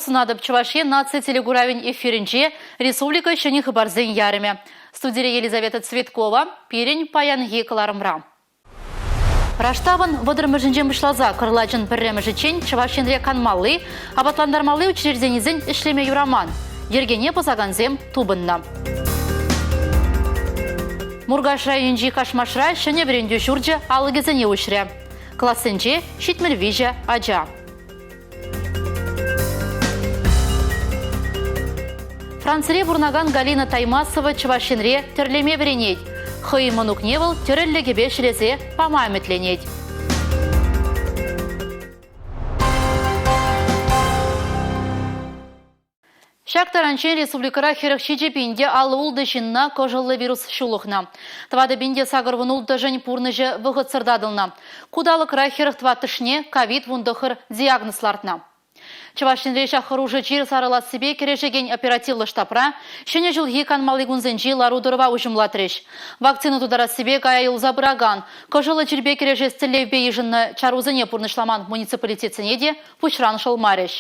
сунатӑп Чӑваш Ен наци телекуравӗн эфирӗнче республика ҫӗнӗ хыпарсен ярӑмӗ. Студире Елизавета Цветкова, пирӗн паянхи кӑларӑмра. Раштавӑн вӑтӑрмӗшӗнчен пуҫласа кӑрлачӑн пӗрремӗшӗччен Чӑваш Енре канмалли, апатлантармалли учрежденисен ӗҫлеме юраман. Йӗркене пӑсакансем тупӑннӑ. Муркаш районӗнчи Кашмашра ҫӗнӗ вӗрентӳ ҫурчӗ алӑкӗсене уҫрӗ. Классенче 73 ача. Францире пурӑнакан Галина Таймасова Чӑваш Енре тӗрлеме вӗренет. Хӑйӗн мӑнукне вӑл тӗрӗллӗ кӗпе ҫӗлесе пама ӗмӗтленет. Ҫак таранччен республикӑра 47 пин те 56 ҫынна кӑшӑллӑ вирус ҫулӑхнӑ. 4 пин те 86-шӗн пурнӑҫӗ вӑхӑтсӑр татӑлнӑ. Ку талӑкра 44-шне ковид-19 диагноз лартнӑ. Чӑваш Енре ҫак хӑрушӑ чир сарӑлассипе кӗрешекен оперативлӑ штабра Ҫӗнӗ ҫулхи канмалли кунсенчи лару-тӑрӑва уҫӑмлатрӗҫ. Вакцина тутарассипе кая юлса пыракан, кӑшӑллӑ чирпе кӗрешес тӗллевпе йышӑннӑ чарусене пурнӑҫламан муниципалитетсене те пуҫран шӑлмарӗҫ.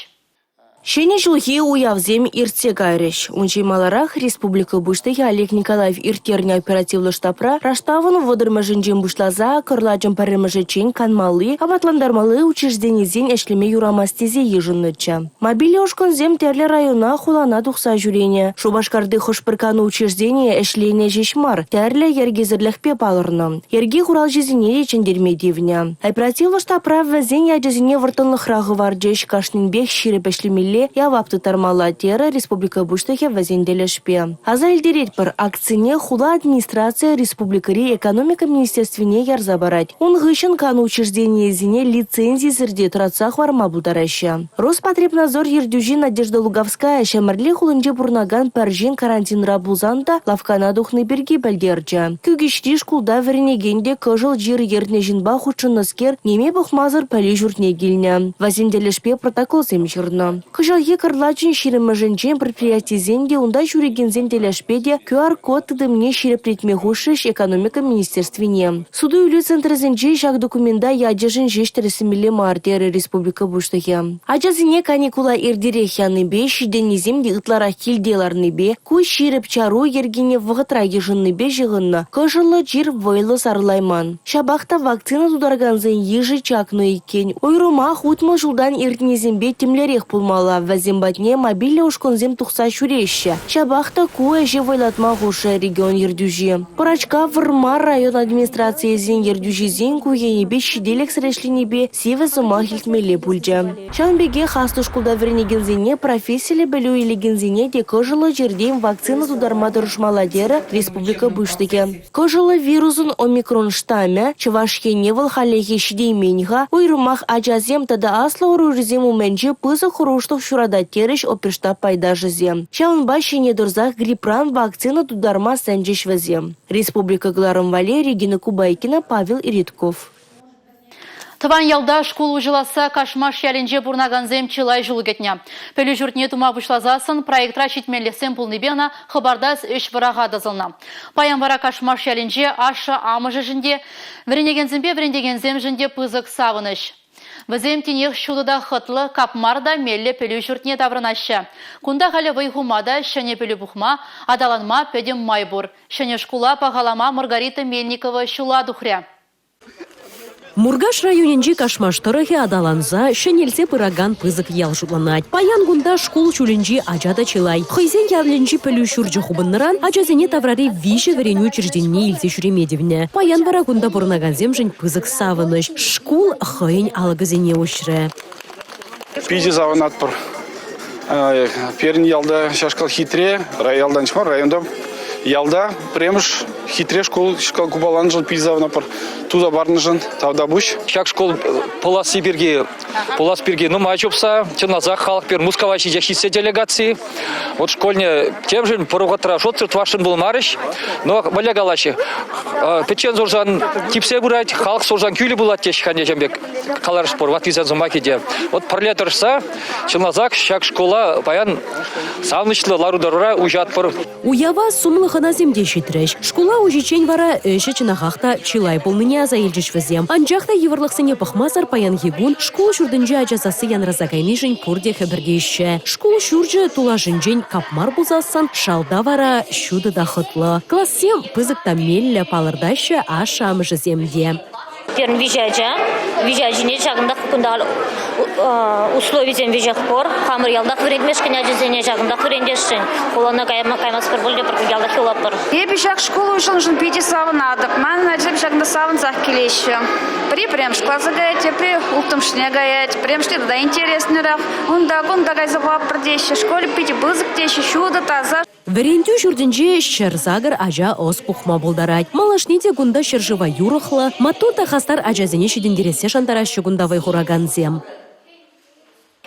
Ҫӗнӗ ҫулхи уявсем иртсе кайрӗҫ. Унччен маларах республика Пуҫлӑхӗ Олег Николаев ирттернӗ оперативлӑ штабра раштавӑн вӑтӑрмӗшӗнчен пуҫласа кӑрлачӑн пӗрремӗшӗччен канмалли, апатлантармалли учрежденисен ӗҫлеме юрамасть тесе йышӑннӑччӗ. Мобильлӗ ушкӑнсем тӗрлӗ района, хулана тухса ҫӳренӗ. Шупашкарти хӑш-пӗр кану учрежденийӗ ӗҫленӗ ҫеҫ мар, тӗрлӗ йӗркесӗрлӗхпе палӑрнӑ. Йӗрке хуралҫисене те чӗнтерме тивнӗ. Оперативлӑ штабра вӗсен ячӗсене вӑрттӑнлӑхра хӑварчӗҫ. Кашнинпех ҫирӗп ӗҫлемелле, явап тыттармалла, терӗ республика Пуҫлӑхӗ вӗсен тӗлӗшпе. Аса илтеретпӗр, акцине хула администрацийӗ республикӑри экономика министерствине ярса парать. Ун хыҫҫӑн кану учрежденийӗсене лицензисӗр те тӑратса хӑварма пултараҫҫӗ. Роспотребнадзор ертӳҫи Надежда Луговская Ҫӗмӗрле хулинче пурӑнакан пӗр ҫын карантинра пулсан та лавккана тухни пирки пӗлтерчӗ. Кӳкеҫри шкулта вӗренекен те кӑшӑл чир ертнӗ ҫынпа хутшӑннӑскер ниме пӑхмасӑр пӗлӳ ҫуртне килнӗ. Вӗсен тӗлӗшпе протоколсем ҫырнӑ. Кӑҫалхи кӑрлачӑн ҫирӗммӗшӗнчен предприятисен те унта ҫӳрекенсен тӗлӗшпе те QR-код тытӑмне ҫирӗплетме хушрӗҫ экономика министерствине. Суту-илӳ центрӗсенче ҫак документа ячӗшӗн ҫеҫ тӗрӗслемелле мар, терӗ республика Пуҫлӑхӗ. Ачасене каникула иртерех янипе, ҫитӗннисем те ытларах килте ларнипе, ку ҫирӗп чару йӗркине вӑхӑтра йышӑннипе ҫыхӑннӑ кӑшӑллӑ чир вӑйлӑ сарӑлайман. Ҫапах та вакцина тутаракансен йышӗ чакнӑ иккен. Уйрӑмах 60 ҫултан иртнисемпе тимлӗрех пулмалла, вӗсем патне мобильлӗ ушкӑнсем тухса ҫӳреҫҫӗ. Ҫапах та ку ӗҫе вӑйлатма хушрӗ регион ертӳҫи. Пӑрачкав Вӑрмар район администрацийӗсен ертӳҫисен ку енӗпе ҫителӗксӗр ӗҫленипе сивӗ сӑмах илтмелле пулчӗ. Ҫавӑн пекех аслӑ шкулта вӗренекенсене профессиллӗ пӗлӳ илекенсене те кӑшӑллӑ чиртен вакцина тутарма тӑрӑшмалла терӗ республика Пуҫлӑхӗ. Кӑшӑллӑ вирусӑн омикрон штаммӗ Чӑваш Ене вӑл хальлӗхе ҫитеймен-ха. Уйрӑмах ачасем тата аслӑ ӑрурисем умӗнче пысӑк хӑрушлӑх ҫуратать терӗҫ оперштаб пайташӗсем. Ҫавӑнпа ҫине тӑрсах грипран вакцина тутарма сӗнчӗҫ вӗсем. Республика кӑларӑм валли Регина Кубайкина, Павел Иритков. Тӑван ялта шкул уҫӑласса Кашмаш ялӗнче пурӑнакансем чылай ҫул кӗтнӗ. Пӗлӳ ҫуртне тума пуҫласассӑн проектра ҫитменлӗхсем пулнипе ӑна хӑпартас ӗҫ вӑраха тӑсӑлнӑ. Паян вара Кашмаш ялӗнче ашшӗ-амӑшӗшӗн те, вӗренекенсемпе вӗрентекенсемшӗн те пысӑк савӑнӑҫ. Вӗсем тинех ҫутӑ та хӑтлӑ, капмар та меллӗ пӗлӳ ҫуртне таврӑнаҫҫӗ. Кунта халӗ вӑй хума та, ҫӗнӗ пӗлӳ пухма, аталанма пӗтӗм май пур. Ҫӗнӗ шкула пахалама Маргарита Мельникова ҫула тухрӗ. Муркаш районӗнчи Кашмаш тӑрӑхӗ аталанса, ҫӗнелсе пыракан пысӑк ял шутланать. Паян кунта шкул ҫулӗнчи ача та чылай. Хӑйсен ялӗнчи пӗлӳ ҫурчӗ хупӑннӑран ачасене таврари виҫӗ вӗренӳ учрежденине илсе ҫӳреме тивнӗ. Паян вара кунта пурӑнакансемшӗн пысӑк савӑнӑҫ. Шкул хӑйӗн алӑкӗсене уҫрӗ. Питӗ савӑнатпӑр. Пирӗн ялта ҫашкал хитре, ялтан мар, районта ялта пӗрремӗш хитре шкул купаланӑшӑн питӗ савӑнатпӑр. Туса парнӑшӑн тавтапуҫ. Ҫак шкул пуласси пирки пулас пирки нумай чупса, чӑнласах халӑх пир Мускава ҫитсе ҫитсе делегаци. Вот школьне темшӗн пӗр вӑхӑтра шутсӑр тӑвасшӑн пулмарӗҫ. Но вӑля калаҫҫӗ. Пӗччен сурсан типсе пырать, халӑх сурсан кӳлӗ пулать теҫҫӗ ханне пек каларӑш пур, ваттисен сӑмахӗ те. Вот пӗрле тӑрӑшса, чӑнласах ҫак школа паян савӑнӑҫлӑ лару-тӑрура уҫатпӑр. Уява сумлӑ хӑнасем те ҫитрӗҫ. Шкула уҫиччен вара ӗҫӗ чӑнахах та чылай пулнине. ҫитменнине аса илчӗҫ вӗсем. Анчах та йывӑрлӑхсене пӑхмасӑр паянхи кун шкул ҫуртӗнче ача сасси янраса кайнишӗн пурте хӗпӗртеҫҫӗ. Шкул ҫурчӗ тулашӗнчен капмар пулсассӑн шалта вара ҫутӑ та хӑтлӑ. Классем пысӑк та меллӗ, палӑртаҫҫӗ ашшӗ-амӑшӗсем те. Пирӗн виҫӗ ача. Виҫӗ ачине ҫакӑнтах кунта условисем веҫех пур. Хамӑр ялтах вӗрентмешкӗн ачасене ҫакӑнтах вӗрентесшӗн. Хулана каймастпӑр пуль те пӗр ялтах юлатпӑр. Эпӗ ҫак шкул уҫӑлнӑшӑн питӗ савӑнатӑп. Манӑн ачасем ҫакӑнта савӑнсах килеҫҫӗ. Пӗри пӗрремӗш класа каять, тепри улттӑмӗшне каять. Пӗрремӗшне тата интереснӗрех. Унта-кунта кайса пӑхатпӑр теҫҫӗ. Школӗ питӗ пысӑк теҫҫӗ, ҫутӑ, таса. Вӗрентӳ ҫуртӗнче 108 ача ӑс пухма пултарать. Малашне те кунта ҫӗршыва юрӑхлӑ, маттур та хастар ачасене ҫитӗнтерессе шантараҫҫӗ кунта вӑй хуракансем.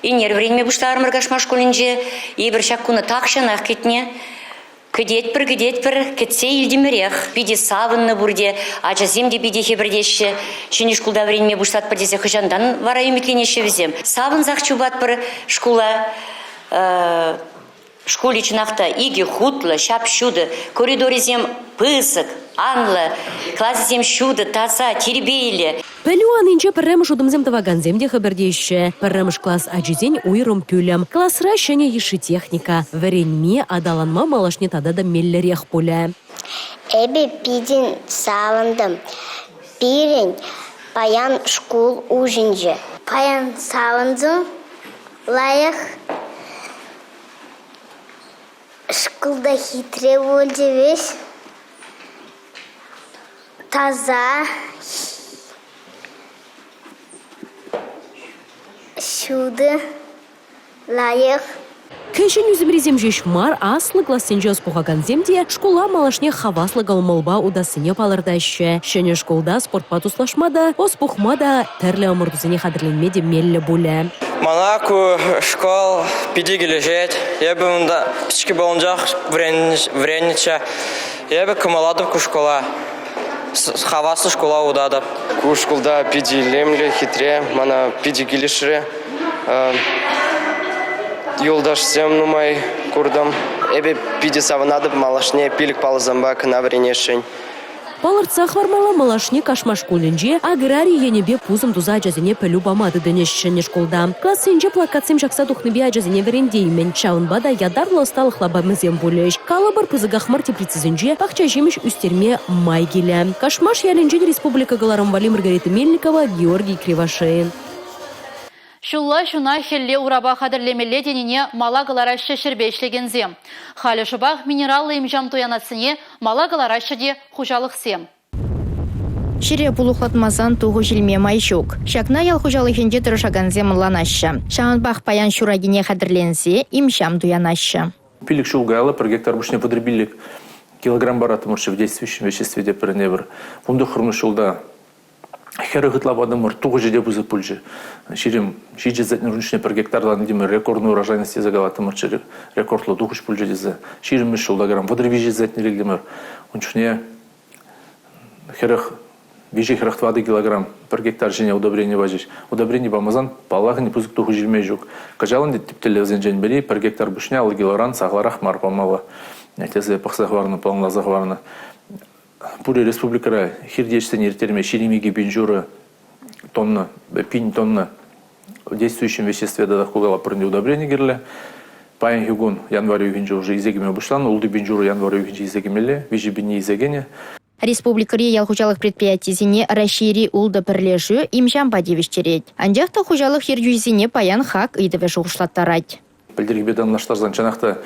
Ӳнер вӗренме пуҫларӑмӑр Кашмаш шкулӗнче. Эпир ҫак куна тахҫанах кӗтнӗ. Кӗтетпӗр, кӗтетпӗр, кӗтсе илтӗмӗрех. Питӗ савӑннӑ пурте, ачасем те питӗ хӗпӗртеҫҫӗ. Ҫӗнӗ шкулта вӗренме пуҫлатпӑр тесе хӑҫантан вара ӗмӗтленеҫҫӗ вӗсем. Савӑнсах чупатпӑр шкула. Шкулӗ чӑнах та икӗ хутлӑ, ҫап-ҫутӑ, коридорӗсем пысӑк, анлӑ, класӗсем ҫутӑ, таса, тирпейлӗ. Пӗлӳ анинче пӗрремӗш утӑмсем тӑвакансем те хӗпӗртеҫҫӗ. Пӗрремӗш класс ачисен уйрӑм пӳлӗм. Класра ҫӗнӗ йышши техника. Вӗренме, аталанма малашне тата та меллӗрех пулӗ. Эпӗ питӗ савӑнтӑм. Пирӗн паян шкул уҫӑнчӗ. Паян савӑнтӑм, лайӑх Шкулта хитре пулчӗ веҫ. Таса, ҫутӑ, лайӑх. Кӗҫӗн ӳсӗмрисем ҫеҫ мар, аслӑ классенче ӑс пухакансем те шкула малашне хаваслӑ кӑмӑлпа утассине палӑртаҫҫӗ. Ҫӗнӗ шкулта спортпа туслашма та, ӑс пухма та, тӗрлӗ ӑмӑртусене хатӗрленме те меллӗ пулӗ. Мана ку школ питӗ килӗшет. Эпӗ унта пӗчӗккӗ пулнӑчах вӗреннӗччӗ. Эпӗ кӑмӑллатӑп ку школа. Хаваслӑ шкула утатӑп. Ку шкулта питӗ илемлӗ, хитре. Мана питӗ килӗшрӗ. Юлташсем нумай куртӑм. Эпӗ питӗ савӑнатӑп малашне пилӗк паллӑсемпе кӑна вӗренесшӗн. Палӑртса хӑвармалла, малашне Кашмаш шкулӗнче аграри енӗпе пусӑм туса ачасене пӗлӳ пама тытӑнӗҫ ҫӗнӗ шкулта. Классенче плакатсем ҫакса тухнипе ачасене вӗрентеймӗн. Ҫавӑнпа та ятарлӑ ӑсталӑх лапамӗсем пулӗҫ. Калӑпӑр, пысӑках мар теплицӑсенче пахча ҫимӗҫ ӳстерме май килӗ. Кашмаш ялӗнчен республика кӑларӑм валли Маргарита Мельникова, Георгий Кривошеин. Ҫулла ҫуна, хӗлле урапа хатӗрлемелле тенине мала кӑлараҫҫӗ ҫӗрпе ӗҫлекенсем. Халӗ шӑпах минераллӑ им-ҫам туянассине мала кӑлараҫҫӗ те хуҫалӑхсем. Ҫӗре пулӑхлатмасан тухӑҫ илме май ҫук. Ҫакна ял хуҫалӑхӗнче тӑрӑшакансем ӑнланаҫҫӗ. Ҫавӑнпах паян ҫуракине хатӗрленсе им-ҫам туянаҫҫӗ. Пилӗк ҫул каялла пӗр гектар пуҫне 35 килограмм параттӑмӑрччӗ в действующем веществе те пӗрне пӗр. 19-мӗш ҫулта 40 ытла патӑмӑр, тухӑҫӗ те пысӑк пулчӗ. 27 центнер ун пӗр гектартан илтӗмӗр, рекордную урожайность тесе калаттӑмӑрччӗ, рекордлӑ тухӑҫ пулчӗ тесе. 23 ҫулта грамм 33 центнер илтӗмӗр. Ун чухне 43-44 килограмм пӗр гектар ҫине удобрени пачӗҫ. Удобрени памасан, паллах, ӗнтӗ пысӑк тухӑҫ илме ҫук. Кӑҫал ӗнтӗ тӗп тӗллевсенчен пӗри пӗр гектар пуҫне 50 килограмм сахалрах мар памалла тесе пӑхса хӑварнӑ, планласа хӑварнӑ. Пурӗ республикӑра хирти ӗҫсене ирттерме 22 пин ҫурӑ тонна, пин тонна действующим веществе тата хугалапӑрӗнче удобрени кирлӗ. Паянхи кун январь уйӑхӗнче уже илсе кӗме пуҫланӑ, ултӑ пин ҫурӑ январь уйӑхӗнче илсе кӗмелле, виҫӗ пинне илсе кӗнӗ. Республикӑри ял хуҫалӑх предприятийӗсене Раҫҫейри ултӑ пӗрлешӳ им-ҫампа тивӗҫтерет. Анчах та хуҫалӑх ертӳҫисене паян хак ыйтӑвӗ шухӑшлаттарать. Пӗлтӗрхипе танлаштарсан, чӑнах та,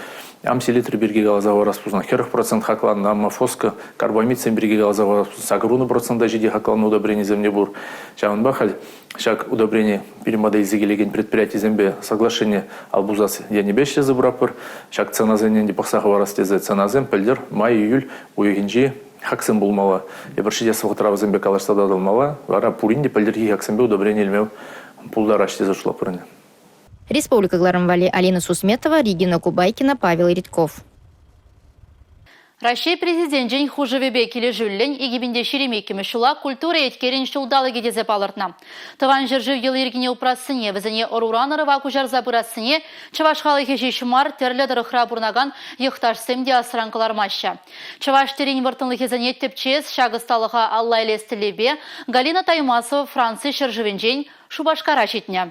амселитр пирки каласа хӑварас пулсан, 40% хакланнӑ, аммофоска, карбамидсем пирки каласа хӑварас пулсан, 80% ҫити хакланнӑ удобренисем те пур. Ҫавӑнпа халь ҫак удобрени пирӗн пата илсе килекен предприятисемпе соглашение ал пусас енӗпе ӗҫлесе пыратпӑр. Ҫак ценасене ӗнтӗ пӑхса хӑварас тесе ценасем пӗлтӗр май-июль уйӑхӗнчи хаксем пулмалла. Эпир ҫитес вӑхӑтра вӗсемпе калаҫса татӑлмалла. Вара пурин те пӗлтӗрхи хаксемпе удобрени илме пултараҫҫӗ тесе шутлатпӑр ӗнтӗ. Республика кӑларӑм валли Алина Сусметова, Регина Кубайкина, Павел Редьков. Раҫҫей Президенчӗн хушӑвӗпе килӗшӳллӗн 2022 ҫула культура еткерӗн ҫулталӑкӗ тесе палӑртнӑ. Тӑван ҫӗршыв йӑли-йӗркине упрассине, вӗсене ӑруран ӑрӑва куҫарса пырассине чӑваш халӑхӗ ҫеҫ мар, тӗрлӗ тӑрӑхра пурӑнакан йӑхташсем те асран кӑлармаҫҫӗ. Чӑваш тӗррин вӑрттӑнлӑхӗсене тӗпчес, ҫак ӑсталӑха алла илес тӗллевпе Галина Таймасова Франци ҫӗршывӗнчен Шупашкара ҫитнӗ.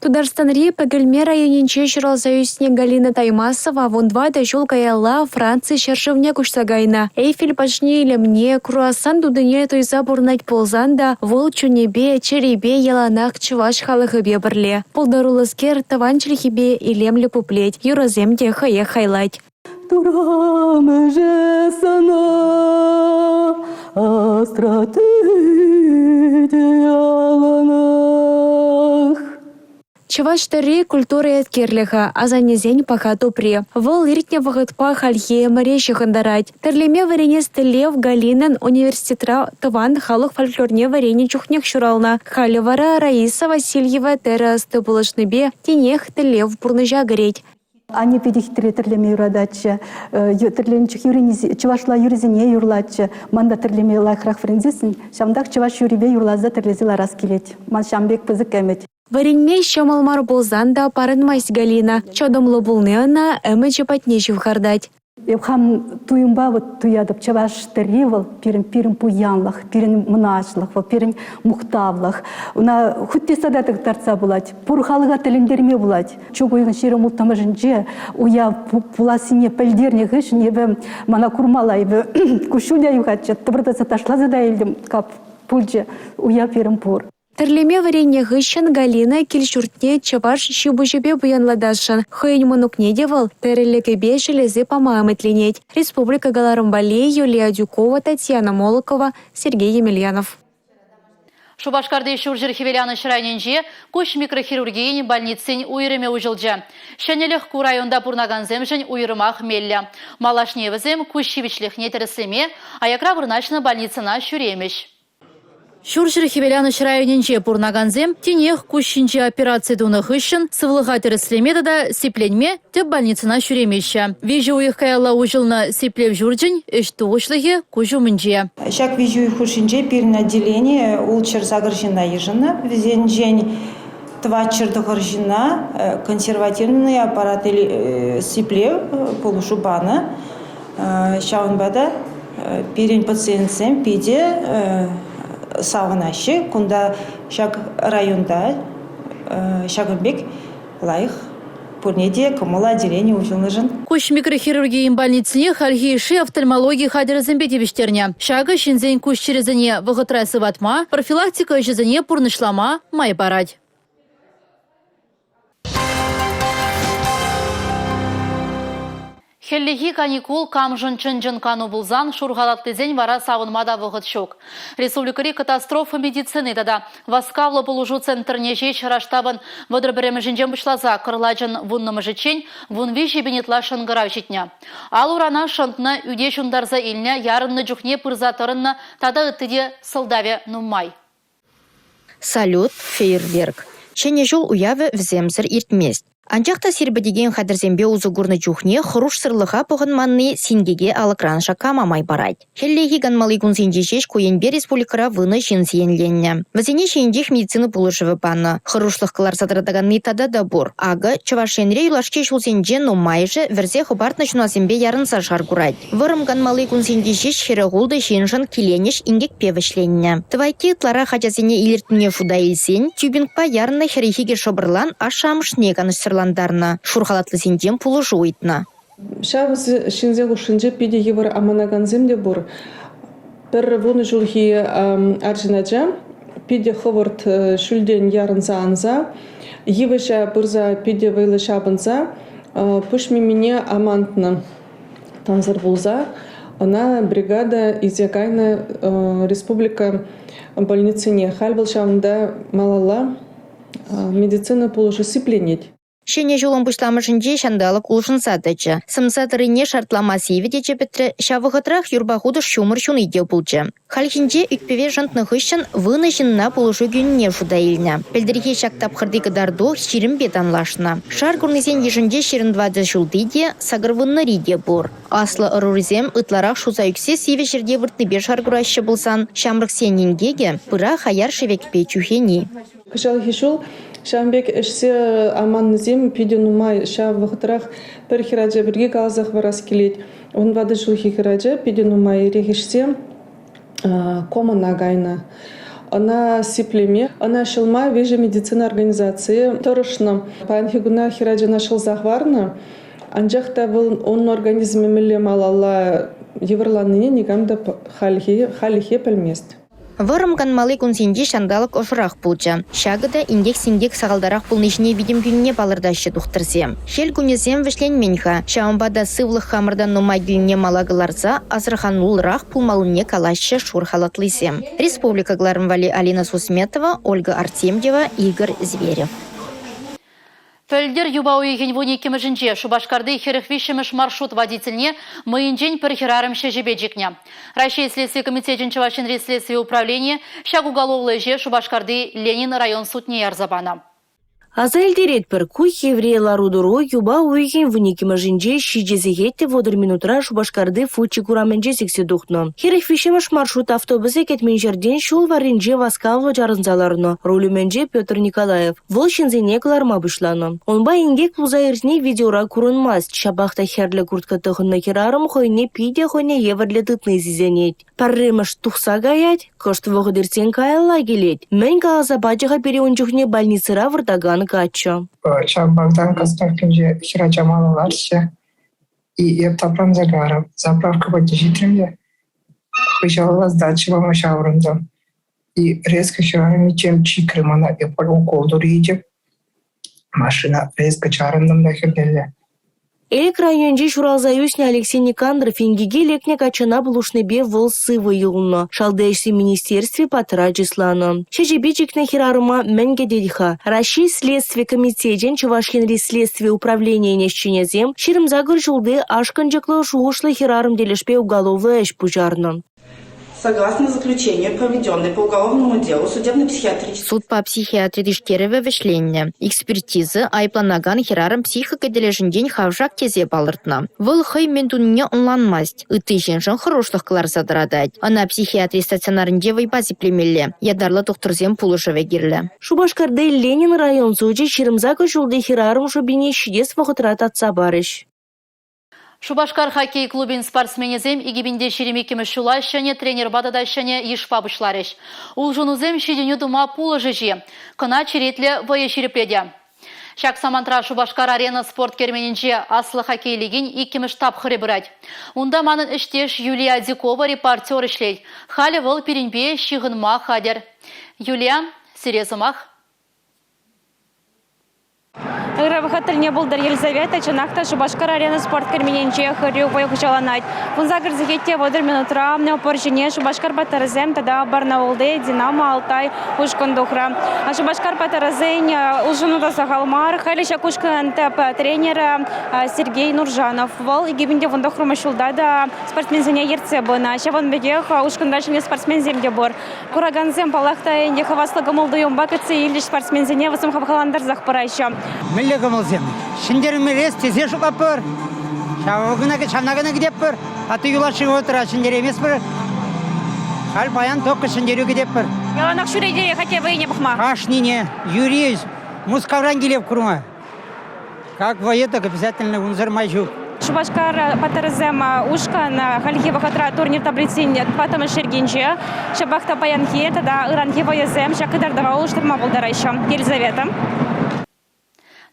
Тутарстанри Пӗкӗлме районӗнче ҫуралса ӳснӗ Галина Таймасова 14 ҫул каялла Франци ҫӗршывне куҫса кайнӑ. Эйфель пашни илемне, круассан тутине туйса пурӑнать пулсан та вӑл чунӗпе, чӗрипе яланах чӑваш халӑхӗпе пӗрле. Пултаруллӑскер тӑван чӗлхепе илемлӗ пуплет, юрӑсем те хӑех хайлать. Турамӑшӗ сана асра тытӗ яланах. Чӑваш тӗрри культура еткерлӗхӗ, асаннесен паха тупри. Вӑл иртнӗ вӑхӑтпа хальхи ӗмӗре ҫыхӑнтарать. Тӗрлеме вӗренес тӗллев Галинӑн университетра тӑван халӑх фольклорне вӗреннӗ чухнех ҫуралнӑ. Халӗ вара Раиса Васильева тӗрӗ ӑсти пулӑшнипе тинех тӗллев пурнӑҫа кӗрет. Анне питӗ хитре тӗрлеме юрататчӗ. Тӗрленӗ чух чӑвашла юрӑсене юрлатчӗ. Ман та тӗрлеме лайӑхрах вӗренсессӗн ҫавӑнтах чӑваш юррипе юрласа тӗрлесе ларас килет. Ман ҫавӑн пек пысӑк ӗмӗт. Вӗренме ҫӑмӑл мар пулсан та парӑнмасть Галина. Чӑтӑмлӑ пулни ӑна ӗмӗчӗ патне ҫывхартать. Эп хам туйӑмпа вот туятӑп чӑваш тӗрри вӑл пирӗн пирӗн пуянлӑх, пирӗн мӑнаҫлӑх, вӑл пирӗн мухтавлӑх. Ӑна хуть те сада тӑртса пулать, пур халӑха тӗлӗнтерме пулать. Чӳк уйӑхӗн 26-мӗшӗнче уяв пулассине пӗлтернӗ хыҫҫӑн эпӗ мана курмалла, эпӗ куҫҫуль те юхатчӗ, тӑпӑртатса ташласа та илтӗм, кап пулчӗ, уяв пирӗн пур. Тӗрлеме вӗреннӗ хыҫҫӑн Галина кил-ҫуртне чӑваш ҫи-пуҫӗпе пуянлатасшӑн. Хӑйӗн мӑнукне те вӑл тӗрӗллӗ кӗпе ҫӗлесе пама ӗмӗтленет. Республика кӑларӑм валли Юлия Адюкова, Татьяна Молокова, Сергей Емельянов. Шупашкарти Ҫурҫӗр Хӗвеланӑҫ районӗнче куҫ микрохирургийӗн больницин уйрӑмӗ уҫӑлчӗ. Ҫӗнӗлӗх ку районта пурӑнакансемшӗн уйрӑмах меллӗ. Малашне вӗсем куҫ ҫивӗчлӗхне тӗрӗслеме аякра вырнаҫнӑ больницӑна ҫӳремӗҫ. Ҫурҫӗр Хӗвеланӑҫ районӗнче пурӑнакансем тинех куҫ ҫинче операци тунӑ хыҫҫӑн сывлӑха тӗрӗслеме тата сипленме тӗп больницӑна ҫӳремеҫҫӗ. Виҫӗ уйӑх каялла уҫӑлнӑ сиплев ҫурчӗн ӗҫ тухӑҫлӑхӗ куҫ умӗнче. Ҫак виҫӗ уйӑх хушшинче пирӗн отделени ултҫӗр сакӑр ҫынна йышӑннӑ. Вӗсенчен 409 ҫынна консервативный аппарат сиплев пулӑшу панӑ. Ҫавӑнпа та пирӗн пациентсем питӗ савӑнаҫҫӗ. Кунта ҫак районта ҫакӑн пек лайӑх пурне те кӑмӑл отделени уҫӑлнӑшӑн. Куҫ микрохирургийӗн больницине хальхи йышши офтальмологи хатӗрӗсемпе тивӗҫтернӗ. Ҫакӑ ҫынсен куҫ чирӗсене вӑхӑтра сыватма, профилактика ӗҫӗсене пурнӑҫлама май парать. Хӗллехи каникул камшӑн чӑн-чӑн кану пулсан шур халатлисен вара савӑнма та вӑхӑт ҫук. Республикӑри катастрофа медицини тата васкавлӑ пулӑшу центрне ҫеҫ раштавӑн 31-мӗшӗнчен пуҫласа кӑрлачӑн вуннӑмӗшӗччен 13 пин ытла шӑнкӑрав ҫитнӗ. Ал-урана шӑнтнӑ, ӳте ҫунтарса илнӗ, ярӑннӑ чухне пырса тӑрӑннӑ тата ытти те сӑлтавӗ нумай. Салют, фейерверк. Ҫӗнӗ ҫул уявӗ вӗсемсӗр иртмест. Анчах та сирпӗтекен хатӗрсемпе усӑ курнӑ чухне хӑрушсӑрлӑха пӑхӑнманни синкеке алӑкран шаккама май парать. Хӗллехи канмалли кунсенче ҫеҫ ку енпе республикӑра вунӑ ҫын сиенленнӗ. Вӗсене ҫийӗнчех медицина пулӑшӑвӗ панӑ. Хӑрушлӑх кӑларса тӑратаканни тата та пур. Акӑ, Чӑваш Енре юлашки ҫулсенче нумайӑшӗ вӗрсе хӑпартнӑ ҫунасемпе ярӑнса шар курать. Вӑрӑм канмалли кунсенче ҫеҫ 46 ҫыншӑн киленӗҫ инкекпе вӗҫленнӗ. Тӑвайкки ытларах ачасене илӗртнине шута илсен тюбингпа ярӑннӑ 42 шӑпӑрлан ашшӗ-амӑшне канӑҫсӑрлантарнӑ, шур халатлисенчен пулӑшу ыйтнӑ. Ҫав ҫынсен хушшинче питӗ йывӑр аманакансем те пур. Пӗр вунӑ ҫулхи арҫын ача питӗ хӑвӑрт ҫӳлтен ярӑнса анса йывӑҫа пырса питӗ вӑйлӑ ҫапӑнса пуҫ мимине амантнӑ. Тансӑр пулса ӑна бригада илсе кайнӑ республика больницине. Халь вӑл ҫавӑнта малалла медицина пулӑшу сипленет. Ҫӗнӗ ҫулӑн пуҫламӑшӗнче ҫанталӑк улшӑнса тӑчӗ. Сӑмса тӑррине шартлама сивӗ те чӗпӗтрӗ, ҫав вӑхӑтрах юрпа хутӑш ҫумӑр ҫуни те пулчӗ. Хальхинче ӳт-пӗве шӑнтнӑ хыҫҫӑн вунӑ ҫынна пулӑшу кӳнине шута илнӗ. Пӗлтӗрхи ҫак тапхӑрти кӑтарту 20-пе танлашнӑ. Шар курнисен йышӗнче 24 ҫулти те, 80-ри те пур. Аслӑ ӑрурисем ытларах шуса ӳксе сивӗ ҫӗрте выртнипе шар кураҫҫӗ пулсан, ҫамрӑксен инкекӗ – пыра хаяр шӗвекпе чӳхени. Кӑҫалхи ҫул ҫавӑн пек ӗҫсе аманнисем питӗ нумай. Ҫав вӑхӑтрах пӗр хӗрача пирки каласа хӑварас килет. 14 ҫулхи хӗрача питӗ нумай эрех ӗҫсе комӑна кайнӑ. Ӑна сиплеме, ӑна ҫӑлма виҫӗ медицина организацийӗ тӑрӑшнӑ. Паянхи куна хӗрачана ҫӑлса хӑварнӑ, анчах та вӑл ун организмӗ мӗнле малалла йывӑрланнине никам та хальлӗхе пӗлмест. Вӑрӑм канмалли кунсенче ҫанталӑк ӑшӑрах пулчӗ. Ҫакӑ та инкек-синкек сахалтарах пулни ҫине витӗм кӳнине палӑртаҫҫӗ тухтӑрсем. Хӗл кунӗсем вӗҫленмен-ха, ҫавӑнпа та сывлӑх хамӑртан нумай килнине мала кӑларса асӑрхануллӑрах пулмаллине калаҫҫӗ шур халатлисем. Республика кӑларӑм валли Алина Сусметова, Ольга Артемьева, Игорь Зверев. Пӗлтӗр юпа уйӑхӗн 12-мӗшӗнче Шупашкарти 43-мӗш маршрут водительне мӑйӗнчен пӗр хӗрарӑм ҫӗҫӗпе чикнӗ. Раҫҫей Следстви комитечӗн Чӑваш Енри следстви управленийӗ ҫак уголовлӑ ӗҫе Шупашкарти Ленин район судне ярса панӑ. Аса илтеретпӗр, ку хивре лару-тӑру юпа уйӑхӗн 12-мӗшӗнче 7 сехет те 30 минутра Шупашкарти Фучик урамӗнче сиксе тухнӑ. 43-мӗш маршрут автобусӗ кӗтмен ҫӗртен ҫул варринче васкавлӑ чарӑнса ларнӑ. Руль умӗнче Петр Николаев. Вӑл ҫынсене кӑларма пуҫланӑ. Унпа инкек пулса иртни видеора курӑнмасть. Ҫапах та хӗрлӗ куртка тӑхӑннӑ хӗрарӑм хӑйне питӗ хӑйне евӗрлӗ тытни сисӗнет. Пӗрремӗш тухса каять, кӑшт вӑхӑт иртсен каялла килет. Мӗн каласа пачӗ-ха пире ун чухне больницӑра выртакан каччӑ? Ҫав Богдан Костовкинче хӗрача мана ларчӗ. И эп тапранса кайрӑм. Заправка патне ҫитрӗм те хыҫалла сдача пама ҫаврӑнтӑм. И резко хӗрарӑмӗ тем чикрӗ мана, эп укол турӗ Машина резко чарӑнтӑм та хӗртелле. Элӗк районӗнче ҫуралса ӳснӗ Алексей Никандров инкеке лекнӗ каччӑна пулӑшнипе вӑл сывӑ юлнӑ. Шалти ӗҫсен министерстви паттӑра чысланӑ. Ҫӗҫӗпе чикнӗ хӗрарӑма мӗн кӗтет-ха? Раҫҫей Следстви комитечӗн Чӑваш Енри следстви управленийӗн ӗҫченӗсем 28 ҫулти ашкӑнчӑклӑ шухӑшлӑ хӗрарӑм тӗлӗшпе уголовлӑ ӗҫ пуҫарнӑ. Согласно заключению, проведенной по уголовному делу судебно-психиатрической Судпа психиатри тишкерӗвӗ вӗҫленнӗ. Экспертиза айӑпланакан хӗрарӑм психика тӗлӗшӗнчен хавшак тесе палӑртнӑ. Вӑл хӑй мӗн тунине ӑнланмасть, ытти ҫыншӑн хӑрушлӑх кӑларса тӑратать. Ӑна психиатри стационарӗнче вӑйпа сиплемелле, ятарлӑ тухтӑрсен пулӑшӑвӗ кирлӗ. Шупашкарти Ленин район сучӗ 28 ҫулти хӗрарӑм шӑпине ҫитес вӑхӑтра татса парӗҫ. Шупашкар хоккей клубӗн спортсменӗсем 2022 ҫула ҫӗнӗ тренерпа тата ҫӗнӗ йышпа пуҫларӗҫ. Улшӑнусем ҫитӗнӳ тума пулӑшӗҫ-и? Кӑна черетлӗ вӑйӑ ҫирӗплетӗ. Ҫак самантра Шупашкар-Арена спорт керменӗнче аслӑ хоккей лигин иккӗмӗш тапхӑрӗ пырать. Унта манӑн ӗҫтеш Юлия Адюкова репортер ӗҫлет. Халӗ вӑл пирӗнпе ҫыхӑнма хатӗр. Юлия, сире сӑмах. Ырӑ вӑхӑт тӗлне пултӑр, Елизавета. Чӑнах та Шупашкар-Арена спорт керменӗнче хӗрӳ вӑй хуҫаланать. 18 сехет те 30 минутра пӑр ҫине Шупашкар паттӑрӗсем тата Барнаулти «Динамо» Алтай ушкӑн тухрӗ. Шупашкар паттӑрӗсен улшӑну та сахал мар. Халӗ ҫак ушкӑнӑн тӗп тренерӗ Сергей Нуржанов. Вӑл 2019 ҫулта та спортсменсене ертсе пынӑ. Ҫавӑн пекех ушкӑнра ҫӗнӗ спортсменсем те пур. Куракансем, паллах та ӗнтӗ, хаваслӑ кӑмӑл-туйӑмпа кӗтсе илчӗҫ спортсменсене, вӗсем хавхалантарсах пыраҫҫӗ. Мӗнле кӑмӑлсем? Ҫӗнтермелле тесе шутлатпӑр. Ҫавна кӑна кӗтетпӗр. А то юлашки вӑхӑтра ҫӗнтерейместпӗр. Халь паян только ҫӗнтерӳ кӗтетпӗр. Яланах ҫӳретӗр-и хоккей вӑййине пӑхма? Кашнине. Юрий Мускавран килеп курма. Как вӑйӑ тӑк обязательно унсӑр май ҫук. Шупашкар паттӑрӗсем ушкӑн хальхи вӑхӑтра турнир таблицин тӑваттӑмӗш йӗркинче. Ҫапах та паянхи тата ыранхи вӑйӑсем ҫак кӑтартӑва улӑштарма пултараҫҫӗ. Елизавета.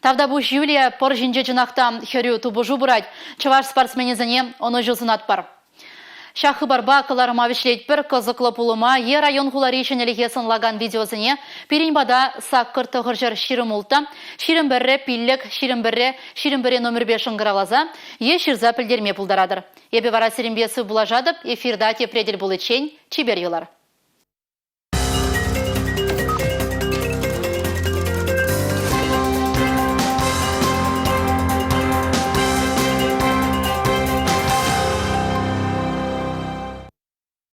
Тавтапуҫ, Юлия. Пӑр ҫинче чӑнах та хӗрӳ тупӑшу пырать. Чӑваш спортсменӗсене ӑнӑҫу сунатпӑр. Ҫак хыпарпа кӑларӑма вӗҫлетпӗр. Кӑсӑклӑ пулӑма е район-хулари ҫӗнӗлӗхе сӑнлакан видеосене пирӗн пата саккӑр тӑхӑрҫӗр 26 21 пиллӗк 21 21 номерпе шӑнкӑравласа е ҫырса пӗлтерме пултаратӑр. Эпӗ вара сирӗнпе сывпуллашатӑп. Эфирта тепре тӗл пуличчен чипер юлӑр.